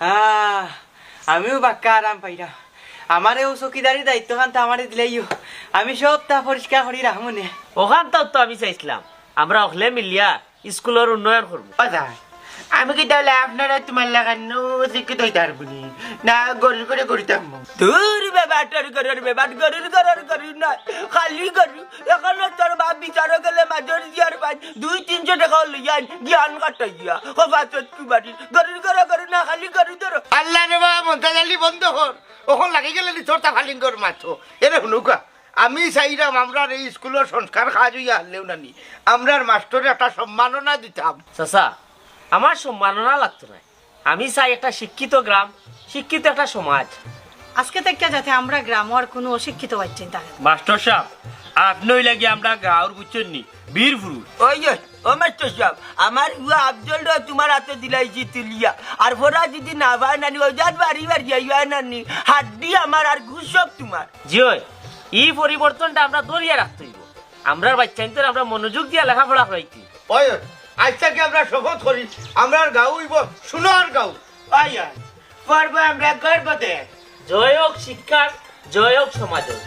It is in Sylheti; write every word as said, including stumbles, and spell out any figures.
আহ, আমিও বাক্কা আরাম পাইরাম। আমারে অউ চকিদারির দায়িত্বখান তো আমারে দিলাইও, আমি সবতা পরিষ্কার করি রাখমু নে। অখানতাউ তো আমি চাইছলাম, আমরা অকলে মিলিয়া ইস্কুলর উন্নয়ন করমু। ও স্যার, আমি কিতা অইলে আপনারা তুমার লাখান শিক্ষিত অইতাম পারমু নি? না, গরুর ঘরর গরু থাকমু। দুর বেবাটর গরুর বেবাট, গরুর ঘরর গরু নায়, খালি গরু। অখন তোর বাপ বিচারো গেলে মাজর জিয়ার পাইন দুই তিনশো টেকা লইয়া আইন, জ্ঞান কাটাইয়া। ও বাচত কুমারী, গরুর ঘরর গরু না, খালি গরু ধরো। আল্লাহ রে বাবা, মন্তাজ আলী বন্ধ কর। অখন লাগি গেলে নি তোর তা ফালিঙ্গর মাতো। এরে হুনুকা, আমি চাইরাম আমরার ই ইস্কুলর সংস্কার কাজ অইয়া হারলেও না নি, আমরার মাস্টররে একটা সম্মাননা দিতাম। চাচা, আমার সম্মাননা লাগতো নায়। আমি চাই একটা শিক্ষিত গ্রাম, শিক্ষিত একটা সমাজ। আজকে থাকিয়া যাতে আমরার গ্রামো আর কুনু অশিক্ষিত বাইচ্চাইন থাকে না। মাস্টর সাব, আপনে অইলা গি আমরার গাঁওর, বুঝছইন নি, বীর পুরুষ। ওই, ওই, ও মাস্টর সাব, আমার পুয়া আফজলরে তুমার আতো দিলাইছি তুলিয়া। আর পড়া যুদি না পায় না নি, অউ জাত বাড়ি বাড়ি আইবা না নি, হাড্ডি আমার আর গুশ সব তুমার। জি অয়, ই পরিবর্তনটা আমরা ধরিয়া রাখতে অইবো। আমরার বাইচ্চাইন্তরে আমরা মনোযোগ দিয়া লেখাপড়া করাইতে অইবো। ওই, ওই, আইজ থাকি আমরা শপথ করি, আমরার গাঁও অইবো সোনার গাঁও। ওই, ওই, পড়বো আমরা গর্ব দে। জয় হোক শিক্ষার, জয় হোক সমাজর।